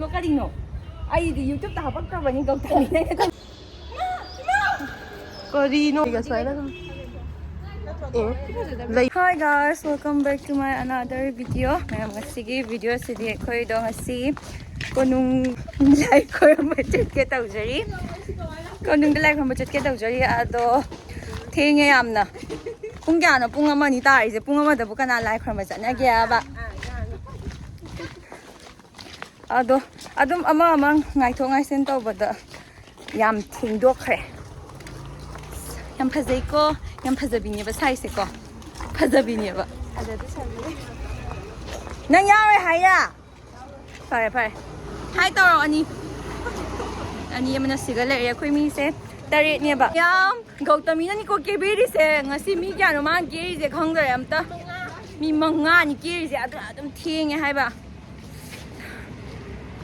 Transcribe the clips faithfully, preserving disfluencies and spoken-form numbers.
ꯀꯔꯤꯅꯣ? ꯑꯩꯗꯤ YouTube ꯇ ꯍꯥꯄꯛꯇ꯭ꯔꯕꯅꯤ ꯒꯧꯇꯃꯤ꯫ ꯀꯔꯤꯅꯣ? ꯑꯩꯒ ꯁꯨꯃꯥꯏꯅ ꯑꯗꯨꯝ ꯑꯦ, ꯂꯩ꯫ Hi guys, welcome back to my another video. ꯃꯌꯥꯝ, ꯉꯁꯤꯒꯤ video ꯁꯤꯗꯤ ꯑꯩꯈꯣꯏꯗꯣ ꯉꯁꯤ ꯀꯣꯅꯨꯡ ꯂꯥꯏ ꯈꯣꯏꯔꯝꯕ ꯆꯠꯀꯦ ꯇꯧꯖꯔꯤ꯫ ꯀꯣꯅꯨꯡꯗ ꯂꯥꯏ ꯈꯣꯏꯔꯝꯕ ꯆꯠꯀꯦ ꯇꯧꯖꯔꯤ꯫ ꯑꯗꯣ ꯊꯦꯡꯉꯦ ꯌꯥꯝꯅ꯫ ꯄꯨꯡ ꯀꯌꯥꯅꯣ? ꯄꯨꯡ ꯑꯃ ꯑꯅꯤ ꯇꯥꯔꯤꯁꯦ꯫ ꯄꯨꯡ ꯑꯃꯗꯕꯨ ꯀꯅꯥ ꯂꯥꯏ ꯈꯣꯏꯔꯝꯕ ꯆꯠꯅꯒꯦꯕ? ꯑꯗꯣ ꯑꯗꯨꯝ ꯑꯃ ꯑꯃ ꯉꯥꯏꯊꯣꯛ ꯉꯥꯏꯁꯤꯟ ꯇꯧꯕꯗ ꯌꯥꯝ ꯊꯦꯡꯗꯣꯛꯈ꯭ꯔꯦ꯫ ꯌꯥꯝ ꯐꯖꯩꯀꯣ꯫ ꯌꯥꯝ ꯐꯖꯕꯤꯅꯦꯕ ꯁꯥꯏꯁꯦꯀꯣ꯫ ꯐꯖꯕꯤꯅꯦꯕ꯫ ꯅꯪ ꯌꯥꯎꯔꯦ ꯍꯥꯏꯔ? ꯐꯔꯦ, ꯐꯔꯦ꯫ ꯍꯥꯏ ꯇꯧꯔꯣ ꯑꯅꯤ꯫ ꯑꯅꯤ ꯑꯃꯅ ꯁꯤꯒ ꯂꯩꯔꯦ꯫ ꯑꯩꯈꯣꯏ ꯃꯤꯁꯦ ꯇꯔꯦꯠꯅꯦꯕ꯫ ꯌꯥꯝ ꯒꯧꯇꯃꯤꯅꯅꯤꯀꯣ ꯀꯦꯕꯤꯔꯤꯁꯦ꯫ ꯉꯁꯤ ꯃꯤ ꯀꯌꯥꯅꯣ ꯃꯥꯅ ꯀꯦꯔꯤꯁꯦ ꯈꯪꯗꯔꯦ ꯑꯝꯇ꯫ ꯃꯤ ꯃꯉꯥꯅꯤ ꯀꯦꯔꯤꯁꯦ꯫ ꯑꯗꯨꯅ ꯑꯗꯨꯝ ꯊꯦꯡꯉꯦ ꯍꯥꯏꯕ꯫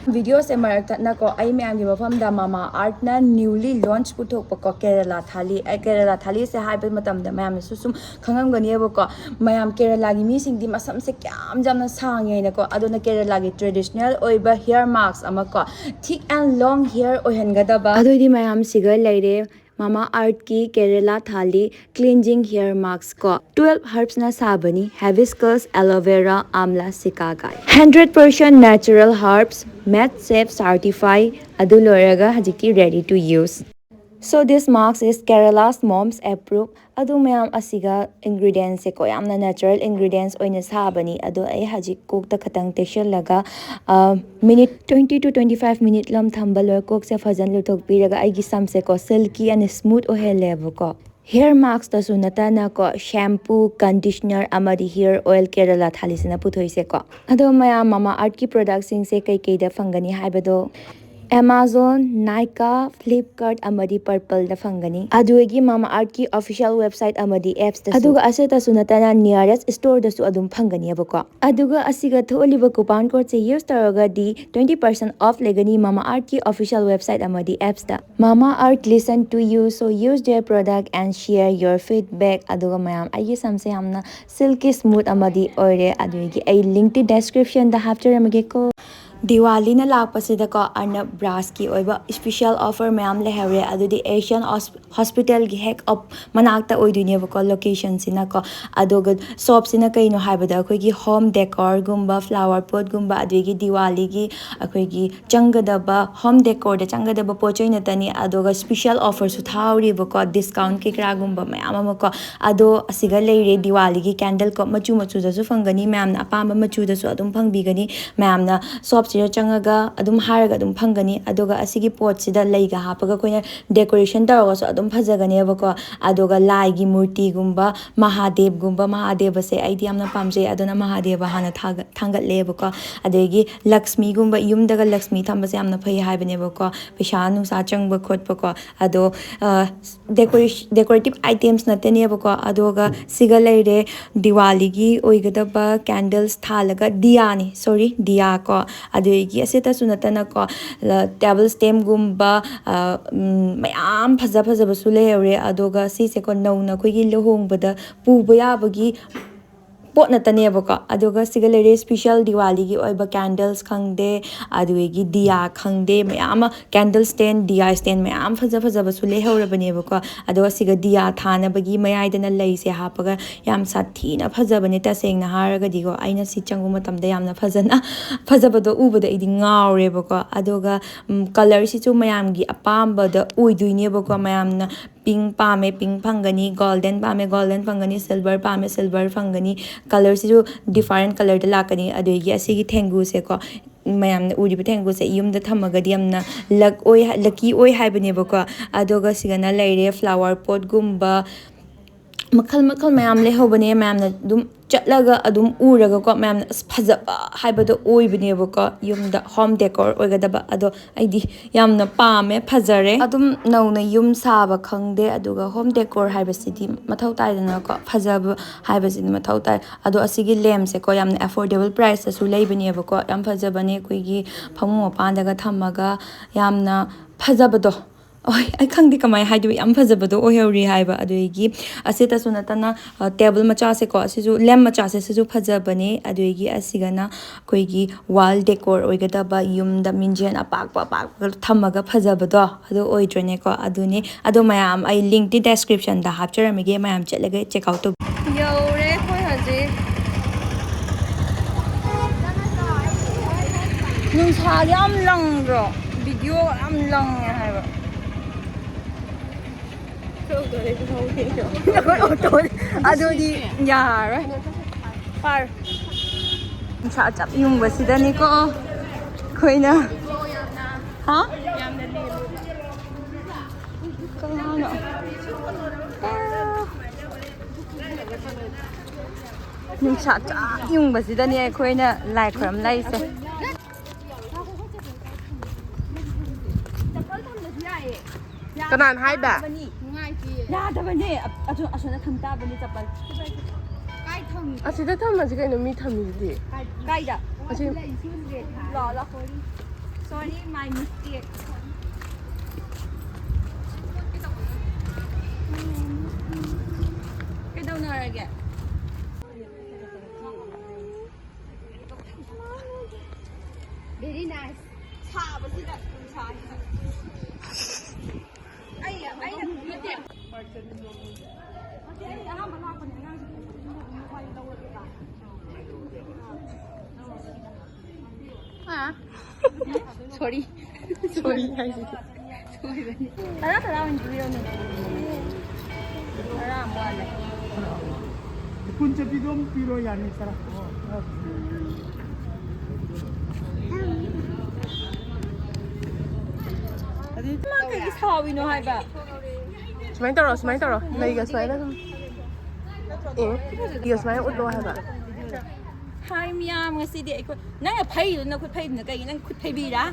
Video ꯁꯦ ꯃꯔꯛ ꯊꯠꯅꯀꯣ, ꯑꯩ ꯃꯌꯥꯝꯒꯤ ꯃꯐꯝꯗ Mamaearth ꯅ newly launch ꯄꯨꯊꯣꯛꯄꯀꯣ ꯀꯦꯔꯂꯥ ꯊꯥꯂꯤ꯫ ꯑꯩ ꯀꯦꯔꯂꯥ ꯊꯥꯂꯤꯁꯦ ꯍꯥꯏꯕ ꯃꯇꯝꯗ ꯃꯌꯥꯝꯅꯁꯨ ꯁꯨꯝ ꯈꯪꯉꯝꯒꯅꯦꯕꯀꯣ꯫ ꯃꯌꯥꯝ ꯀꯦꯔꯂꯥꯒꯤ ꯃꯤꯁꯤꯡꯗꯤ ꯃꯁꯝꯁꯦ ꯀꯌꯥꯝ ꯌꯥꯝꯅ ꯁꯥꯡꯉꯦ ꯍꯥꯏꯅꯀꯣ꯫ ꯑꯗꯨꯅ ꯀꯦꯔꯂꯥꯒꯤ traditional ꯑꯣꯏꯕ hair mask ꯑꯃꯀꯣ, thick and long hair ꯑꯣꯏꯍꯟꯒꯗꯕ꯫ ꯑꯗꯨꯑꯣꯏꯗꯤ ꯃꯌꯥꯝ ꯁꯤꯒ ꯂꯩꯔꯦ꯫ Mamaearth ꯀꯤ ꯀꯦꯔꯂꯥ ꯊꯥꯂꯤ cleansing hair mask ꯀꯣ꯫ Twelve herbs ꯅ ꯁꯥꯕꯅꯤ: hibiscus, aloe vera, amla, sikagai꯫ Hundred percent natural herbs, MedSafe certify꯫ ꯑꯗꯨ ꯂꯣꯏꯔꯒ ꯍꯧꯖꯤꯛꯇꯤ ready to use꯫ So this mask is Kerala's mom's approve꯫ ꯑꯗꯨ ꯃꯌꯥꯝ ꯑꯁꯤꯒ ingredients ꯁꯦꯀꯣ ꯌꯥꯝꯅ natural ingredients ꯑꯣꯏꯅ ꯁꯥꯕꯅꯤ꯫ ꯑꯗꯣ ꯑꯩ ꯍꯧꯖꯤꯛ ꯀꯣꯛꯇ ꯈꯇꯪ ꯇꯩꯁꯜꯂꯒ, ꯑ, minute twenty to twenty five minute ꯂꯝ ꯊꯝꯕ ꯂꯣꯏꯔ ꯀꯣꯛꯁꯦ ꯐꯖꯅ ꯂꯨꯊꯣꯛꯄꯤꯔꯒ ꯑꯩꯒꯤ ꯁꯝꯁꯦꯀꯣ silky and smooth ꯑꯣꯏꯍꯜꯂꯦꯕꯀꯣ꯫ Hair mask ꯇꯁꯨ ꯅꯠꯇꯅꯀꯣ shampoo, conditioner ꯑꯃꯗꯤ hair oil ꯀꯦꯔꯂꯥ ꯊꯥꯂꯤꯁꯤꯅ ꯄꯨꯊꯣꯛꯏꯁꯦꯀꯣ꯫ ꯑꯗꯣ ꯃꯌꯥꯝ Mamaearth ꯀꯤ product ꯁꯤꯡꯁꯦ ꯀꯩꯀꯩꯗ ꯐꯪꯒꯅꯤ ꯍꯥꯏꯕꯗꯣ Amazon, Nykaa, Flipkart ꯑꯃꯗꯤ Purplle ꯗ ꯐꯪꯒꯅꯤ꯫ ꯑꯗꯨꯒꯤ Mamaearth ꯀꯤ official website ꯑꯃꯗꯤ apps ꯇꯁꯨ꯫ ꯑꯗꯨꯒ ꯑꯁꯤꯇꯁꯨ ꯅꯠꯇꯅ nearest store ꯗꯁꯨ ꯑꯗꯨꯝ ꯐꯪꯒꯅꯦꯕꯀꯣ꯫ ꯑꯗꯨꯒ ꯑꯁꯤꯒ ꯊꯣꯛꯍꯜꯂꯤꯕ coupon code ꯁꯦ use ꯇꯧꯔꯒꯗꯤ twenty percent off ꯂꯩꯒꯅꯤ Mamaearth ꯀꯤ official website ꯑꯃꯗꯤ apps ꯇ꯫ Mamaearth listen to you, so use their product and share your feedback꯫ ꯑꯗꯨꯒ ꯃꯌꯥꯝ, ꯑꯩꯒꯤ ꯁꯝꯁꯦ ꯌꯥꯝꯅ silky smooth ꯑꯃꯗꯤ ꯑꯣꯏꯔꯦ꯫ ꯑꯗꯨꯒꯤ ꯑꯩ link ꯇꯤ description ꯗ ꯍꯥꯞꯆꯔꯝꯃꯒꯦꯀꯣ꯫ ꯗꯤꯋꯥꯂꯤꯅ ꯂꯥꯛꯄꯁꯤꯗꯀꯣ, ꯑꯔꯅꯕ ꯕ꯭ꯔꯥꯁꯀꯤ ꯑꯣꯏꯕ ꯏꯁꯄꯤꯁꯦꯜ ꯑꯣꯐꯔ ꯃꯌꯥꯝ ꯂꯩꯍꯧꯔꯦ꯫ ꯑꯗꯨꯗꯤ ꯑꯦꯁꯤꯌꯥꯟ ꯍꯣꯁ- ꯍꯣꯁꯄꯤꯇꯥꯜꯒꯤ ꯍꯦꯛ ꯑꯣꯞ- ꯃꯅꯥꯛꯇ ꯑꯣꯏꯗꯣꯏꯅꯦꯕꯀꯣ, ꯂꯣꯀꯦꯁꯟꯁꯤꯅꯀꯣ꯫ ꯑꯗꯨꯒ ꯁꯣꯞꯁꯤꯅ ꯀꯩꯅꯣ ꯍꯥꯏꯕꯗ, ꯑꯩꯈꯣꯏꯒꯤ ꯍꯣꯝ ꯗꯦꯀꯣꯔꯒꯨꯝꯕ, ꯐ꯭ꯂꯥꯋꯔ ꯄꯣꯠꯀꯨꯝꯕ, ꯑꯗꯒꯤ ꯗꯤꯋꯥꯂꯤꯒꯤ ꯑꯩꯈꯣꯏꯒꯤ ꯆꯪꯒꯗꯕ, ꯍꯣꯝ ꯗꯦꯀꯣꯔꯗ ꯆꯪꯒꯗꯕ ꯄꯣꯠ ꯆꯩ ꯅꯠꯇꯅꯤ, ꯑꯗꯨꯒ ꯏꯁꯄꯤꯁꯦꯜ ꯑꯣꯐꯔꯁꯨ ꯊꯥꯍꯧꯔꯤꯕꯀꯣ, ꯗꯤꯁꯀꯥꯎꯟ ꯀꯩꯀꯔꯥꯒꯨꯝꯕ ꯃꯌꯥꯝ ꯑꯃꯀꯣ꯫ ꯑꯗꯣ ꯑꯁꯤꯒ ꯂꯩꯔꯦ ꯗꯤꯋꯥꯂꯤꯒꯤ ꯀꯦꯟꯗꯜ ꯀꯣ, ꯃꯆꯨ ꯃꯆꯨꯗꯁꯨ ꯐꯪꯒꯅꯤ, ꯃꯌꯥꯝꯅ ꯑꯄꯥꯝꯕ ꯃꯆꯨꯗꯁꯨ ꯑꯗꯨꯝ ꯐꯪꯕꯤꯒꯅꯤ꯫ ꯃꯌꯥꯝꯅ ꯁꯣꯞꯁꯤꯗ ꯆꯪꯉꯒ ꯑꯗꯨꯝ ꯍꯥꯏꯔꯒ ꯑꯗꯨꯝ ꯐꯪꯒꯅꯤ꯫ ꯑꯗꯨꯒ ꯑꯁꯤꯒꯤ ꯄꯣꯠꯁꯤꯗ ꯂꯩꯒ ꯍꯥꯞꯄꯒ ꯑꯩꯈꯣꯏꯅ ꯗꯦꯀꯣꯔꯦꯁꯟ ꯇꯧꯔꯒꯁꯨ ꯑꯗꯨꯝ ꯐꯖꯒꯅꯦꯕꯀꯣ꯫ ꯑꯗꯨꯒ ꯂꯥꯏꯒꯤ ꯃꯨꯔꯇꯤꯒꯨꯝꯕ, ꯃꯍꯥꯗꯦꯕꯒꯨꯝꯕ, ꯃꯍꯥꯗꯦꯕꯁꯦ ꯑꯩꯗꯤ ꯌꯥꯝꯅ ꯄꯥꯝꯖꯩ, ꯑꯗꯨꯅ ꯃꯍꯥꯗꯦꯕ ꯍꯥꯟꯅ ꯊꯥꯒ- ꯊꯥꯡꯒꯠꯂꯦꯕꯀꯣ꯫ ꯑꯗꯒꯤ ꯂꯛꯁꯃꯤꯒꯨꯝꯕ, ꯌꯨꯝꯗꯒ ꯂꯛꯁꯃꯤ ꯊꯝꯕꯁꯦ ꯌꯥꯝꯅ ꯐꯩ ꯍꯥꯏꯕꯅꯦꯕꯀꯣ, ꯄꯩꯁꯥ ꯅꯨꯡꯁꯥ ꯆꯪꯕ ꯈꯣꯠꯄꯀꯣ꯫ ꯑꯗꯣ ꯗꯦꯀꯣꯔꯦꯁ- ꯗꯦꯀꯣꯔꯦꯇꯤꯞ ꯑꯥꯏꯇꯦꯝꯁ ꯅꯠꯇꯅꯦꯕꯀꯣ꯫ ꯑꯗꯨꯒ ꯁꯤꯒ ꯂꯩꯔꯦ ꯗꯤꯋꯥꯂꯤꯒꯤ ꯑꯣꯏꯒꯗꯕ ꯀꯦꯟꯗꯜꯁ ꯊꯥꯜꯂꯒ, ꯗꯤꯌꯥꯅꯤ, ꯁꯣꯔꯤ, ꯗꯤꯌꯥ ꯀꯣ꯫ ꯑꯗꯨꯗꯒꯤ ꯑꯁꯤꯇꯁꯨ ꯅꯠꯇꯅꯀꯣ, ꯇꯦꯕꯜ ꯁ꯭ꯇꯦꯝꯒꯨꯝꯕ, ꯃꯌꯥꯝ ꯐꯖ ꯐꯖꯕꯁꯨ ꯂꯩꯍꯧꯔꯦ꯫ ꯑꯗꯨꯒ ꯁꯤꯁꯦꯀꯣ, ꯅꯧꯅ ꯑꯩꯈꯣꯏꯒꯤ ꯂꯨꯍꯣꯡꯕꯗ ꯄꯨꯕ ꯌꯥꯕꯒꯤ ꯄꯣꯠ ꯅꯠꯇꯅꯦꯕꯀꯣ꯫ ꯑꯗꯨꯒ ꯁꯤꯒ ꯂꯩꯔꯦ ꯏꯁꯄꯤꯁꯦꯜ ꯗꯤꯋꯥꯂꯤꯒꯤ ꯑꯣꯏꯕ ꯀꯦꯟꯗꯜꯁ ꯈꯪꯗꯦ, ꯑꯗꯨꯗꯒꯤ ꯗꯤꯌꯥ ꯈꯪꯗꯦ, ꯃꯌꯥꯝ ꯑꯃ, ꯀꯦꯟꯗꯜ ꯁ꯭ꯇꯦꯟ, ꯗꯤꯌꯥ ꯁ꯭ꯇꯦꯟ ꯃꯌꯥꯝ ꯐꯖ ꯐꯖꯕꯁꯨ ꯂꯩꯍꯧꯔꯕꯅꯦꯕꯀꯣ꯫ ꯑꯗꯨꯒ ꯁꯤꯒ ꯗꯤꯌꯥ ꯊꯥꯅꯕꯒꯤ ꯃꯌꯥꯏꯗꯅ ꯂꯩꯁꯦ ꯍꯥꯞꯄꯒ ꯌꯥꯝ ꯁꯥꯊꯤꯅ ꯐꯖꯕꯅꯦ꯫ ꯇꯁꯦꯡꯅ ꯍꯥꯏꯔꯒꯗꯤꯀꯣ, ꯑꯩꯅ ꯁꯤ ꯆꯪꯕ ꯃꯇꯝꯗ ꯌꯥꯝꯅ ꯐꯖꯅ, ꯐꯖꯕꯗꯣ ꯎꯕꯗ ꯑꯩꯗꯤ ꯉꯥꯎꯔꯦꯕꯀꯣ꯫ ꯑꯗꯨꯒ ꯀꯂꯔꯁꯤꯁꯨ ꯃꯌꯥꯝꯒꯤ ꯑꯄꯥꯝꯕꯗ ꯑꯣꯏꯗꯣꯏꯅꯦꯕꯀꯣ꯫ ꯃꯌꯥꯝꯅ ꯄꯤꯡ ꯄꯥꯝꯃꯦ, ꯄꯤꯡ ꯐꯪꯒꯅꯤ, ꯒꯣꯜꯗꯟ ꯄꯥꯝꯃꯦ, ꯒꯣꯜꯗꯟ ꯐꯪꯒꯅꯤ, ꯁꯤꯜꯚꯔ ꯄꯥꯝꯃꯦ, ꯁꯤꯜꯚꯔ ꯐꯪꯒꯅꯤ꯫ ꯀꯂꯔꯁꯤꯁꯨ ꯗꯤꯐꯔꯦꯟ ꯀꯂꯔꯗ ꯂꯥꯛꯀꯅꯤ꯫ ꯑꯗꯨꯗꯒꯤ ꯑꯁꯤꯒꯤ ꯊꯦꯡꯒꯨꯁꯦꯀꯣ, ꯃꯌꯥꯝꯅ ꯎꯔꯤꯕ ꯊꯦꯡꯒꯨꯁꯦ ꯌꯨꯝꯗ ꯊꯝꯃꯒꯗꯤ ꯌꯥꯝꯅ ꯂꯛ ꯑꯣꯏ, ꯂꯛꯀꯤ ꯑꯣꯏ ꯍꯥꯏꯕꯅꯦꯕꯀꯣ꯫ ꯑꯗꯨꯒ ꯁꯤꯗꯅ ꯂꯩꯔꯦ ꯐ꯭ꯂꯥꯋꯔ ꯄꯣꯠꯀꯨꯝꯕ, ꯃꯈꯜ ꯃꯈꯜ ꯃꯌꯥꯝ ꯂꯩꯍꯧꯕꯅꯦ꯫ ꯃꯌꯥꯝꯅ ꯑꯗꯨꯝ ꯆꯠꯂꯒ ꯑꯗꯨꯝ ꯎꯔꯒꯀꯣ, ꯃꯌꯥꯝꯅ ꯑꯁ ꯐꯖꯕ ꯍꯥꯏꯕꯗꯣ ꯑꯣꯏꯕꯅꯦꯕꯀꯣ꯫ ꯌꯨꯝꯗ ꯍꯣꯝ ꯗꯦꯀꯣꯔ ꯑꯣꯏꯒꯗꯕ ꯑꯗꯣ ꯑꯩꯗꯤ ꯌꯥꯝꯅ ꯄꯥꯝꯃꯦ, ꯐꯖꯔꯦ꯫ ꯑꯗꯨꯝ ꯅꯧꯅ ꯌꯨꯝ ꯁꯥꯕ ꯈꯪꯗꯦ, ꯑꯗꯨꯒ ꯍꯣꯝ ꯗꯦꯀꯣꯔ ꯍꯥꯏꯕꯁꯤꯗꯤ ꯃꯊꯧ ꯇꯥꯏꯗꯅꯀꯣ, ꯐꯖꯕ ꯍꯥꯏꯕꯁꯤꯗꯤ ꯃꯊꯧ ꯇꯥꯏ꯫ ꯑꯗꯣ ꯑꯁꯤꯒꯤ ꯂꯦꯝꯁꯦꯀꯣ, ꯌꯥꯝꯅ ꯑꯦꯐꯣꯔꯗꯦꯕꯜ ꯄ꯭ꯔꯥꯏꯁꯇꯁꯨ ꯂꯩꯕꯅꯦꯕꯀꯣ꯫ ꯌꯥꯝ ꯐꯖꯕꯅꯦ, ꯑꯩꯈꯣꯏꯒꯤ ꯐꯃꯨꯡ ꯃꯄꯥꯟꯗꯒ ꯊꯝꯃꯒ ꯌꯥꯝꯅ ꯐꯖꯕꯗꯣ꯫ ꯍꯣꯏ, ꯑꯩ ꯈꯪꯗꯦ ꯀꯃꯥꯏꯅ ꯍꯥꯏꯗꯣꯏꯕ, ꯌꯥꯝ ꯐꯖꯕꯗꯣ ꯑꯣꯏꯍꯧꯔꯤ ꯍꯥꯏꯕ꯫ ꯑꯗꯨꯗꯒꯤ ꯑꯁꯤꯇꯁꯨ ꯅꯠꯇꯅ, ꯑ, ꯇꯦꯕꯜ ꯃꯆꯥꯁꯦꯀꯣ, ꯑꯁꯤꯁꯨ ꯂꯦꯝ ꯃꯆꯥꯁꯦ, ꯁꯤꯁꯨ ꯐꯖꯕꯅꯦ꯫ ꯑꯗꯨꯗꯒꯤ ꯑꯁꯤꯒꯅ ꯑꯩꯈꯣꯏꯒꯤ ꯋꯥꯜ ꯗꯦꯀꯣꯔ ꯑꯣꯏꯒꯗꯕ, ꯌꯨꯝꯗ ꯃꯤꯡꯖꯦꯜ ꯑꯄꯥꯛꯄ ꯑꯄꯥꯛꯄ ꯊꯝꯃꯒ ꯐꯖꯕꯗꯣ, ꯑꯗꯨ ꯑꯣꯏꯗ꯭ꯔꯣꯅꯦꯀꯣ? ꯑꯗꯨꯅꯦ꯫ ꯑꯗꯣ ꯃꯌꯥꯝ, ꯑꯩ ꯂꯤꯡꯛꯇꯤ ꯗꯦꯁꯀ꯭ꯔꯤꯞꯁꯟꯗ ꯍꯥꯞꯆꯔꯝꯃꯒꯦ, ꯃꯌꯥꯝ ꯆꯠꯂꯒ ꯆꯦꯛ ꯑꯥꯎꯠ ꯇꯧꯕꯤꯌꯨ꯫ ꯌꯧꯔꯦ ꯑꯩꯈꯣꯏ ꯍꯧꯖꯤꯛ꯫ ꯅꯨꯡꯁꯥ ꯌꯥꯝ ꯂꯪꯗ꯭ꯔꯣ? ꯚꯤꯗꯤꯑꯣ ꯌꯥꯝ ꯂꯪꯉꯦ ꯍꯥꯏꯕ꯫ ꯑꯩꯈꯣꯏ ꯑꯣꯇꯣ ꯑꯗꯨꯗꯤ ꯌꯥꯔꯣꯏ꯫ ꯐꯥꯔ꯫ ꯅꯨꯡꯁꯥ ꯆꯞ ꯌꯨꯡꯕꯁꯤꯗꯅꯤꯀꯣ ꯑꯩꯈꯣꯏꯅ꯫ ꯍꯥ? ꯀꯅꯥꯅꯣ? ꯅꯨꯡꯁꯥ ꯆꯞ ꯌꯨꯡꯕꯁꯤꯗꯅꯦ ꯑꯩꯈꯣꯏꯅ ꯂꯥꯏ ꯈꯨꯔꯨꯝ ꯂꯩꯁꯦ꯫ ꯀꯅꯥꯅ ꯍꯥꯏꯕ? ꯌꯥꯗꯕꯅꯦ꯫ ꯑꯁꯣ-, ꯑꯁꯣꯝꯗ ꯊꯝ ꯇꯥꯕꯅꯦ ꯆꯄꯜ꯫ ꯑꯁꯤꯗ ꯊꯝꯃꯁꯤ ꯀꯩꯅꯣ, ꯃꯤ ꯊꯝꯃꯤꯗꯨꯗꯤ꯫ ꯀꯥꯏꯗ? ꯑꯁꯤ꯫ ꯂꯥꯛꯑꯣ, ꯂꯥꯛꯑꯣ꯫ Sorry, my mistake. ꯀꯩꯗꯧꯅꯔꯒꯦ? Very nice. ꯁꯥꯕꯁꯤꯗ ꯅꯨꯡꯁꯥꯁꯤꯗ꯫ ꯑꯩ, ꯑꯩꯅ ꯅꯠꯇꯦ꯫ ꯑꯩ ꯑꯍꯥꯟꯕ ꯂꯥꯛꯄꯅꯦ, ꯑꯉꯥꯡꯁꯤꯡ ꯂꯧꯔꯒꯦꯕ꯫ ꯑꯥ꯫ Sorry꯫ Sorry ꯍꯥꯏꯁꯤ꯫ ꯁꯣꯏꯕꯅꯤ꯫ ꯇꯔꯥ ꯇꯔꯥ ꯑꯣꯏꯅ ꯄꯤꯕꯤꯔꯝꯃꯨꯅꯦ꯫ ꯇꯔꯥ ꯑꯃ ꯋꯥꯠꯂꯦ꯫ ꯀꯨꯟ ꯆꯠꯄꯤꯗꯣ ꯑꯃ ꯄꯤꯔꯣ, ꯌꯥꯅꯤ, ꯇꯔꯥ꯫ ꯃꯥ ꯀꯩꯒꯤ ꯁꯥꯎꯔꯤꯅꯣ ꯍꯥꯏꯕ? ꯁꯨꯃꯥꯏꯅ ꯇꯧꯔꯣ, ꯁꯨꯃꯥꯏꯅ ꯇꯧꯔꯣ꯫ ꯂꯩꯒ ꯁꯨꯃꯥꯏꯅ ꯁꯨꯝ꯫ ꯑꯦ, ꯂꯩꯒ ꯁꯨꯃꯥꯏꯅ ꯎꯠꯂꯣ ꯍꯥꯏꯕ꯫ ꯍꯥꯏ ꯃꯌꯥꯝ, ꯉꯁꯤꯗꯤ ꯑꯩꯈꯣꯏ, ꯅꯪꯅ ꯐꯩꯗꯨꯅ, ꯅꯈꯨꯠ ꯐꯩꯗꯨꯅ ꯀꯩꯒꯤ ꯅꯪ ꯈꯨꯠ ꯐꯩꯕꯤꯔꯥ?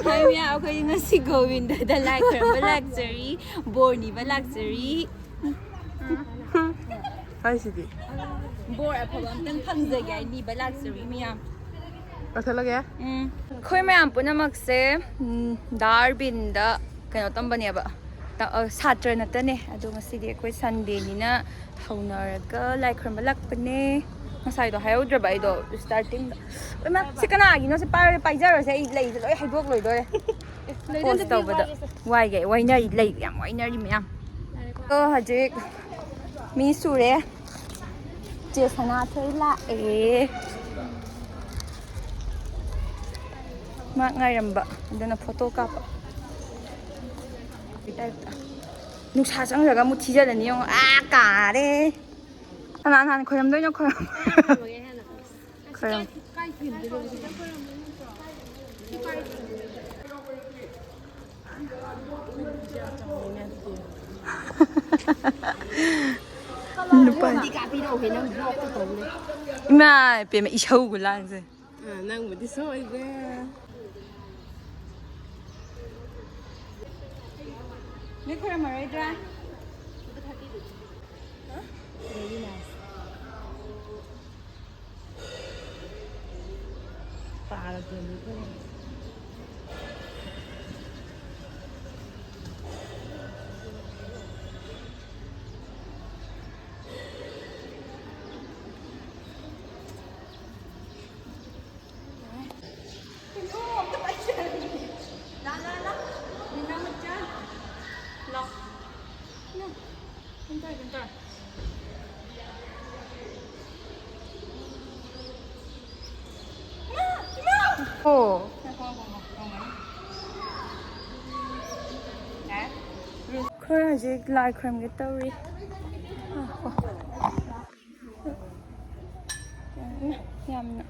ꯍꯥꯏ ꯃꯌꯥꯝ, ꯑꯩꯈꯣꯏ ꯉꯁꯤ ꯒꯣꯕꯤꯟꯗꯗ ꯂꯥꯏ ꯈꯨꯔꯨꯝꯕ ꯂꯥꯛꯆꯔꯤ, ꯕꯣꯔ ꯅꯤꯕ ꯂꯥꯛꯆꯔꯤ꯫ ꯍꯥꯏꯁꯤꯗꯤ꯫ ꯕꯣꯔ ꯑꯐꯕ ꯑꯝꯇꯪ ꯐꯪꯖꯒꯦ ꯍꯥꯏ ꯅꯤꯕ ꯂꯥꯛꯆꯔꯤ ꯃꯌꯥꯝ꯫ ꯀꯛꯊꯠꯂꯒꯦ? ꯎꯝ꯫ ꯑꯩꯈꯣꯏ ꯃꯌꯥꯝ ꯄꯨꯝꯅꯃꯛꯁꯦ, ꯎꯝ, ꯗꯥ ꯑꯔꯕꯤꯟꯗ ꯀꯩꯅꯣ ꯇꯝꯕꯅꯦꯕ꯫ ꯁꯥꯇ꯭ꯔ ꯅꯠꯇꯅꯦ꯫ ꯑꯗꯣ ꯉꯁꯤꯗꯤ ꯑꯩꯈꯣꯏ ꯁꯟꯗꯦꯅꯤꯅ ꯍꯧꯅꯔꯒ ꯂꯥꯏ ꯈꯨꯔꯨꯝꯕ ꯂꯥꯛꯄꯅꯦ꯫ ꯉꯁꯥꯏꯗꯣ ꯍꯥꯏꯍꯧꯗ꯭ꯔꯕ ꯑꯩꯗꯣ ꯁ꯭ꯇꯥꯔꯇꯤꯡꯗ꯫ ꯏꯃꯥ, ꯁꯤ ꯀꯅꯥꯒꯤꯅꯣ? ꯁꯤ ꯄꯥꯏꯔꯣꯏ, ꯄꯥꯏꯖꯔꯣꯏꯁꯦ꯫ ꯑꯩ ꯂꯩꯁꯦ ꯂꯣꯏ ꯍꯩꯗꯣꯛ ꯂꯣꯏꯗꯣꯔꯦ꯫ ꯄꯣꯁ ꯇꯧꯕꯗ ꯋꯥꯏꯒꯦ, ꯋꯥꯏꯅꯔꯤ, ꯂꯩ ꯌꯥꯝ ꯋꯥꯏꯅꯔꯤ ꯃꯌꯥꯝ꯫ ꯑꯣ, ꯍꯧꯖꯤꯛ ꯃꯤ ꯁꯨꯔꯦ꯫ ꯆꯦ ꯁꯅꯥꯊꯣꯏ ꯂꯥꯛꯑꯦ꯫ ꯃꯥ ꯉꯥꯏꯔꯝꯕ ꯑꯗꯨꯅ ꯐꯣꯇꯣ ꯀꯥꯞꯄ꯫ ꯅꯨꯡꯁꯥ ꯆꯪꯈ꯭ꯔꯒ ꯑꯃꯨꯛ ꯊꯤꯖꯤꯜꯂꯅꯤ ꯌꯦꯡꯉꯣ꯫ ꯑꯥ ꯀꯥꯔꯦ꯫ ꯀꯅꯥ ꯀꯅꯥꯅ ꯈꯣꯏꯔꯝꯗꯣꯏꯅꯣ? ꯈꯣꯏꯔꯝ꯫ ꯈꯣꯏꯔꯝ꯫ ꯅꯨꯄꯥ꯫ ꯏꯃꯥ ꯏꯄꯦꯝꯃ, ꯏꯁꯧꯒ ꯂꯥꯡꯁꯦ꯫ ꯑ, ꯅꯪꯕꯨꯗꯤ ꯁꯣꯏꯗ꯭ꯔꯦ꯫ ꯅꯣꯏ ꯈꯣꯏꯔꯝꯃꯔꯣꯏꯗ꯭ꯔꯥ? Very nice. ꯄꯥꯔꯒꯦ, ꯅꯣꯏ ꯈꯣꯏꯔꯝꯃꯣ꯫ ꯑꯣ꯫ ꯑꯩꯈꯣꯏ ꯍꯧꯖꯤꯛ ꯂꯥꯏ ꯈꯨꯔꯨꯝꯒꯦ ꯇꯧꯔꯤ꯫ ꯉꯥꯏꯈꯣ꯫ ꯌꯥꯝꯅ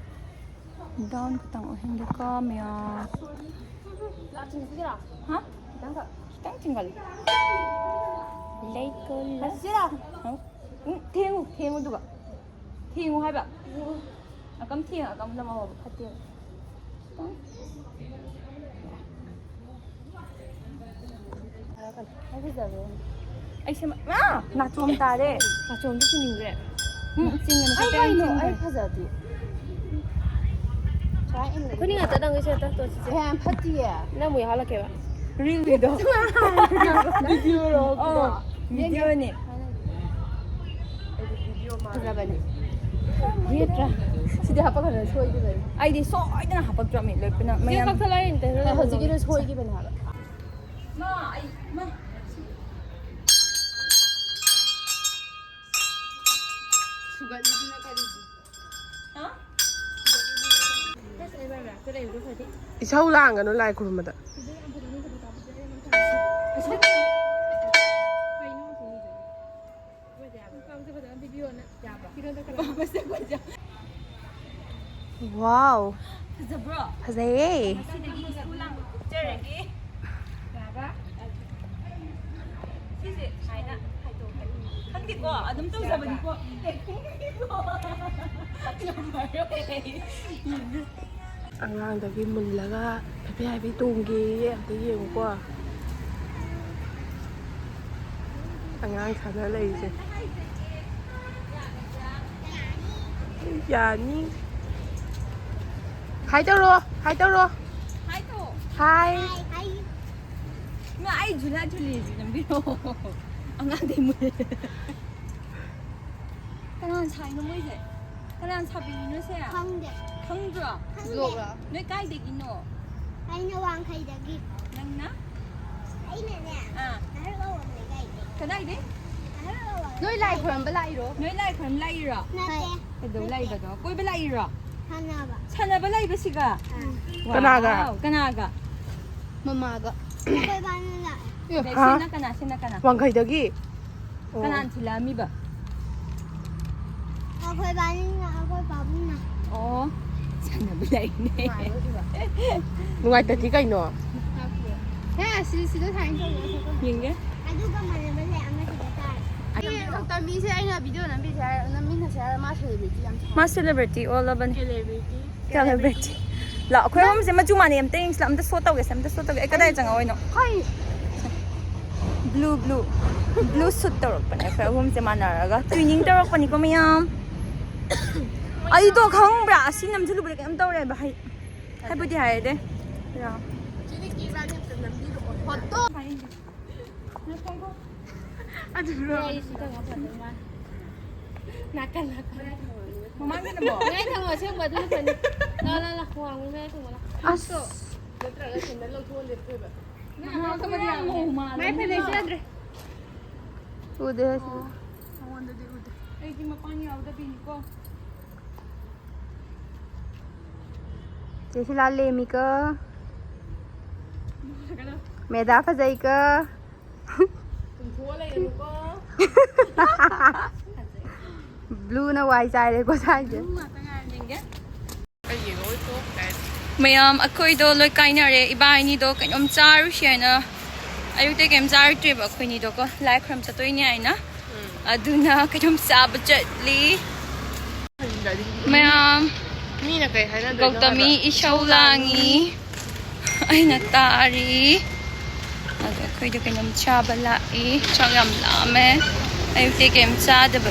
ꯗꯥꯎꯟ ꯈꯛꯇꯪ ꯑꯣꯏꯍꯟꯒꯦꯀꯣ ꯃꯌꯥꯝ꯫ ꯍꯥ? ꯈꯤꯇꯪ ꯆꯤꯡꯒꯜꯂꯤ꯫ ꯂꯩꯀꯣꯜꯂ-, ꯍꯥ? ꯎꯝ, ꯊꯦꯡꯉꯨ, ꯊꯦꯡꯉꯨ ꯑꯗꯨꯒ꯫ ꯊꯦꯡꯉꯨ ꯍꯥꯏꯕ꯫ ꯑꯀꯝ ꯊꯦꯡꯉ ꯑꯀꯝ ꯂꯧꯍꯧꯕ ꯐꯠꯇꯦꯕ꯫ ꯈꯤꯇꯪ꯫ ꯑꯩ ꯐꯖꯕ꯭ꯔꯣ? ꯑꯩꯁꯦ ꯃ-, ꯑꯥ! ꯅꯥꯆꯣꯝ ꯇꯥꯔꯦ꯫ ꯅꯥꯆꯣꯝꯗꯤ ꯆꯤꯡꯅꯤꯡꯈ꯭ꯔꯦ꯫ ꯎꯝ, ꯆꯤꯡꯒꯅꯤ꯫ ꯑꯩ ꯈꯛꯇ ꯌꯥꯝ ꯀꯩꯅꯣ? ꯆꯤꯡꯈ꯭ꯔꯦ꯫ ꯑꯩ ꯐꯖꯗꯦ꯫ ꯁꯨꯃꯥꯏꯅ ꯏꯟꯒꯅꯤ꯫ ꯑꯩꯈꯣꯏꯅꯤ ꯉꯥꯛꯇ ꯅꯪꯒꯤꯁꯦ ꯍꯦꯛꯇ ꯇꯣꯠꯁꯤꯁꯦ꯫ ꯑꯦ, ꯌꯥꯝ ꯐꯠꯇꯤꯌꯦ꯫ ꯅꯪ ꯑꯃꯨꯛ ꯌꯥꯎꯍꯜꯂꯛꯀꯦꯕ꯫ ꯔꯤꯜꯒꯤꯗꯣ꯫ ꯚꯤꯗꯤꯑꯣꯔꯣ? ꯑꯣ, ꯚꯤꯗꯤꯑꯣꯅꯦ꯫ ꯐꯖꯕꯅꯦ꯫ ꯌꯦꯠꯇ꯭ꯔꯥ? ꯁꯤꯗꯤ ꯍꯥꯄꯛꯀꯅꯨ, ꯁꯣꯏꯈꯤꯕꯅꯤ꯫ ꯑꯩꯗꯤ ꯁꯣꯏꯗꯅ ꯍꯥꯞꯄꯛꯇ꯭ꯔꯕꯅꯤ, ꯂꯣꯏ ꯄꯨꯟꯅ ꯃꯌꯥꯝ꯫ ꯀꯛꯊꯠꯂꯣ, ꯑꯩ ꯑꯝꯇ ꯍꯣꯏ, ꯍꯧꯖꯤꯛꯀꯤꯗꯣ ꯁꯣꯏꯈꯤꯕꯅꯦ ꯍꯥꯏꯕ꯫ ꯃꯥ, ꯑꯩ, ꯃꯥ꯫ ꯁꯨꯒꯠꯂꯤꯗꯨꯅ ꯀꯔꯤꯒꯤ? ꯍꯥ? ꯏꯁꯧ ꯂꯥꯡꯒꯅꯨ ꯂꯥꯏ ꯈꯨꯔꯨꯝꯕꯗ꯫ Wow. ꯐꯖꯕ꯭ꯔꯣ? ꯐꯖꯩꯌꯦ꯫ ꯉꯁꯤꯗꯒꯤ ꯁ꯭ꯀꯨꯜ ꯂꯥꯡꯕ ꯇꯣꯛꯆꯔꯒꯦ꯫ ꯌꯥꯕ? ꯁꯤꯁꯦ ꯁꯨꯃꯥꯏꯅ ꯍꯥꯏꯗꯣꯛꯀꯅꯤ꯫ ꯈꯪꯗꯦꯀꯣ, ꯑꯗꯨꯝ ꯇꯧꯖꯕꯅꯤꯀꯣ꯫ ꯑꯦꯛꯇꯤꯡꯒꯤꯀꯣ꯫ ꯌꯥꯝ ꯍꯔꯥꯎꯋꯦ꯫ ꯑꯉꯥꯡꯗꯒꯤ ꯃꯨꯜꯂꯒ ꯍꯥꯏꯐꯦꯠ ꯍꯥꯏꯐꯦꯠ ꯇꯣꯡꯒꯦꯌꯦ꯫ ꯑꯝꯇ ꯌꯦꯡꯉꯨꯀꯣ꯫ ꯑꯉꯥꯡ ꯁꯥꯟꯅ ꯂꯩꯔꯤꯁꯦ꯫ ꯌꯥꯅꯤ꯫ ꯍꯥꯏ ꯇꯧꯔꯣ, ꯍꯥꯏ ꯇꯧꯔꯣ꯫ ꯍꯥꯏ ꯇꯧ꯫ ꯍꯥꯏ꯫ ꯍꯥꯏ꯫ ꯏꯃꯥ, ꯑꯩ ꯖꯨꯂꯥ ꯖꯨꯂꯤꯁꯤ ꯅꯝꯕꯤꯔꯛꯑꯣ꯫ ꯑꯉꯥꯡꯗꯩ ꯃꯨꯜꯂꯦ꯫ ꯀꯅꯥꯅ ꯁꯥꯏꯅꯣ ꯃꯣꯏꯁꯦ? ꯀꯅꯥꯅ ꯁꯥꯕꯤꯔꯤꯅꯣ ꯁꯦ? ꯈꯪꯗꯦ꯫ ꯈꯪꯗ꯭ꯔꯣ? ꯈꯪꯗꯦ꯫ ꯕ꯭ꯂꯣꯛꯂꯣ? ꯅꯣꯏ ꯀꯥꯏꯗꯒꯤꯅꯣ? ꯑꯩꯅ ꯋꯥꯡꯈꯩꯗꯒꯤ꯫ ꯅꯪꯅ? ꯑꯩꯅꯅꯦ, ꯑꯥ꯫ ꯅꯍꯥꯔꯣꯜ ꯂꯩꯀꯥꯏꯗꯩ꯫ ꯀꯗꯥꯏꯗꯩ? ꯅꯍꯥꯔꯣꯜ ꯅꯣꯏ ꯂꯥꯏ ꯂꯩꯀꯥꯏꯗꯩ꯫ ꯈꯣꯏꯔꯝꯕ ꯂꯥꯛꯏꯔꯣ? ꯅꯣꯏ ꯂꯥꯏ ꯈꯣꯏꯔꯝ ꯂꯥꯛꯏꯔꯣ? ꯅꯠꯇꯦ꯫ ꯀꯩꯗꯧ ꯂꯥꯛꯏꯕꯗꯣ? ꯀꯣꯏꯕ ꯂꯥꯛꯏꯔꯣ? ꯁꯥꯟꯅꯕ꯫ ꯁꯥꯟꯅꯕ ꯂꯥꯛꯏꯕ ꯁꯤꯒ? ꯑꯥ꯫ ꯀꯅꯥꯒ? ꯋꯥꯎ, ꯀꯅꯥꯒ? ꯃꯃꯥꯒ꯫ ꯑꯩꯈꯣꯏ ꯏꯕꯥꯅꯤ ꯂꯥꯛꯑꯦ꯫ ꯑꯦ, ꯑꯗꯩ ꯍꯥ? ꯁꯤꯅ ꯀꯅꯥ? ꯁꯤꯅ ꯀꯅꯥ? ꯋꯥꯡꯈꯩꯗꯒꯤ? ꯑꯣ꯫ ꯀꯅꯥꯅ ꯊꯤꯜꯂꯛꯑꯝꯃꯤꯕ? ꯑꯩꯈꯣꯏ ꯏꯕꯥꯅꯤꯅ, ꯑꯩꯈꯣꯏ ꯄꯥꯕꯨꯡꯅ꯫ ꯑꯣ꯫ ꯁꯥꯟꯅꯕ ꯂꯥꯛꯏꯅꯦ꯫ ꯅꯨꯡꯉꯥꯏꯇꯗꯤ ꯀꯩꯅꯣ? ꯍꯦ, ꯁꯤ, ꯁꯤꯗ ꯁꯥꯏꯟ ꯇꯧꯔꯒ ꯊꯣꯛꯄ꯫ ꯌꯦꯡꯒꯦ꯫ ꯑꯗꯨꯒ ꯃꯥꯟꯅꯕ ꯂꯩ ꯑꯃ ꯁꯤꯗ ꯇꯥꯔꯦ꯫ ꯃꯤ ꯈꯛꯇ ꯃꯤꯁꯦ ꯑꯩꯅ ꯚꯤꯗꯤꯑꯣ ꯅꯝꯕꯤꯁꯦ ꯍꯥꯏꯔ, ꯅꯝꯃꯤꯟꯅꯁꯦ ꯍꯥꯏꯔ ꯃꯥ ꯁꯦꯂꯦꯕ꯭ꯔꯤꯇꯤ ꯌꯥꯝ ꯁꯥꯏ꯫ ꯃꯥ ꯁꯦꯂꯦꯕ꯭ꯔꯤꯇꯤ ꯑꯣꯜꯂꯕꯅꯤ꯫ ꯁꯦꯂꯦꯕ꯭ꯔꯤꯇꯤ꯫ ꯁꯦꯂꯦꯕ꯭ꯔꯤꯇꯤ꯫ ꯂꯥꯛꯑꯣ, ꯑꯩꯈꯣꯏ ꯑꯍꯨꯝꯁꯦ ꯃꯆꯨ ꯃꯥꯟꯅꯩ꯫ ꯑꯝꯇ ꯌꯦꯡꯁꯤ ꯂꯥꯛꯑꯣ, ꯑꯝꯇ ꯁꯣ ꯇꯧꯒꯦꯁꯦ, ꯑꯝꯇ ꯁꯣ ꯇꯧꯒꯦ꯫ ꯑꯩ ꯀꯗꯥꯏ ꯆꯪꯉꯛꯑꯣꯏꯅꯣ? ꯍꯣꯏ꯫ Blue, blue. ꯕ꯭ꯂꯨ ꯁꯨꯠ ꯇꯧꯔꯛꯄꯅꯦ ꯑꯩꯈꯣꯏ ꯑꯍꯨꯝꯁꯦ ꯃꯥꯟꯅꯔꯒ꯫ ꯇ꯭ꯋꯤꯅꯤꯡ ꯇꯧꯔꯛꯄꯅꯤꯀꯣ ꯃꯌꯥꯝ꯫ ꯑꯩꯗꯣ ꯈꯪꯕ꯭ꯔꯥ? ꯑꯁꯤ ꯅꯝꯁꯤꯜꯂꯨꯕꯗ ꯀꯩꯅꯣꯝ ꯇꯧꯔꯦꯕ꯫ ꯍꯥꯏ-, ꯍꯥꯏꯕꯨꯗꯤ ꯍꯥꯏꯔꯦ꯫ ꯌꯥ꯫ ꯆꯦ ꯅꯤꯀꯤ ꯏꯕꯥꯅꯤ ꯑꯝꯇ ꯅꯝꯕꯤꯔꯛꯑꯣ꯫ ꯐꯣꯇꯣ꯫ ꯑꯗꯨꯔꯣ? ꯅꯥꯀꯟ ꯅꯥꯀꯟ꯫ ꯃꯃꯥꯡꯒꯤꯅ ꯑꯃꯨꯛ? ꯃꯌꯥꯏ ꯊꯪꯕ ꯑꯁꯦꯡꯕ ꯑꯗꯨꯅ ꯐꯅꯤ꯫ ꯂꯥ, ꯂꯥ, ꯂꯥ, ꯋꯥꯡꯕ ꯃꯌꯥꯏ ꯊꯪꯕ ꯂꯥ꯫ ꯑꯁ꯫ ꯅꯠꯇ꯭ꯔꯒ ꯁꯦꯟꯗꯜ ꯂꯧꯊꯣꯛꯑ ꯂꯦꯞꯇꯣꯏꯕ꯫ ꯃꯥꯏ ꯐꯅꯦꯛꯁꯦ ꯌꯥꯗ꯭ꯔꯦ꯫ ꯎꯗꯦ ꯍꯥꯏꯁꯤꯗꯤ꯫ ꯃꯉꯣꯟꯗꯗꯤ ꯎꯗꯦ꯫ ꯑꯩꯗꯤ ꯃꯄꯥꯟ ꯌꯥꯎꯗꯕꯤꯅꯤꯀꯣ꯫ ꯆꯦ ꯁꯤꯂꯥ ꯂꯦꯝꯃꯤꯀꯣ꯫ ꯃꯦꯗꯥ ꯐꯖꯩꯀꯣ꯫ ꯇꯨꯝꯊꯣꯛꯑ ꯂꯩꯔꯅꯨꯀꯣ꯫ ꯕ꯭ꯂꯨꯅ ꯋꯥꯏ ꯆꯥꯏꯔꯦꯀꯣ ꯁ꯭ꯋꯥꯏꯁꯦ꯫ ꯕ꯭ꯂꯨ ꯉꯥꯛꯇ ꯉꯥꯏꯔꯦ ꯌꯦꯡꯒꯦ꯫ ꯑꯩ ꯌꯦꯡꯉꯛꯑꯣꯏꯀꯣ ꯀꯥꯏ꯫ ꯃꯌꯥꯝ ꯑꯩꯈꯣꯏꯗꯣ ꯂꯣꯏ ꯀꯥꯏꯅꯔꯦ꯫ ꯏꯕꯥꯏꯅꯤꯗꯣ ꯀꯩꯅꯣꯝ ꯆꯥꯔꯨꯁꯤ ꯍꯥꯏꯅ ꯑꯌꯨꯛꯇꯩ ꯀꯩꯝ ꯆꯥꯔꯛꯇ꯭ꯔꯦꯕ ꯑꯩꯈꯣꯏꯅꯤꯗꯣꯀꯣ꯫ ꯂꯥꯏ ꯈꯨꯔꯝ ꯆꯠꯇꯣꯏꯅꯦ ꯍꯥꯏꯅ꯫ ꯎꯝ꯫ ꯑꯗꯨꯅ ꯀꯩꯅꯣꯝ ꯆꯥꯕ ꯆꯠꯂꯤ꯫ ꯃꯌꯥꯝ ꯃꯤꯅ ꯀꯩ ꯍꯥꯏꯅꯗꯣꯏꯅꯣ ꯒꯧꯇꯃꯤ ꯍꯥꯏꯕ? ꯏꯁꯧ ꯂꯥꯡꯉꯤ꯫ ꯑꯩꯅ ꯇꯥꯔꯤ꯫ ꯑꯗꯣ ꯑꯩꯈꯣꯏꯗꯣ ꯀꯩꯅꯣꯝ ꯆꯥꯕ ꯂꯥꯛꯏ꯫ ꯆꯥꯛ ꯌꯥꯝ ꯂꯥꯝꯃꯦ꯫ ꯑꯌꯨꯛꯇꯩ ꯀꯩꯝ ꯆꯥꯗꯕꯒꯤ꯫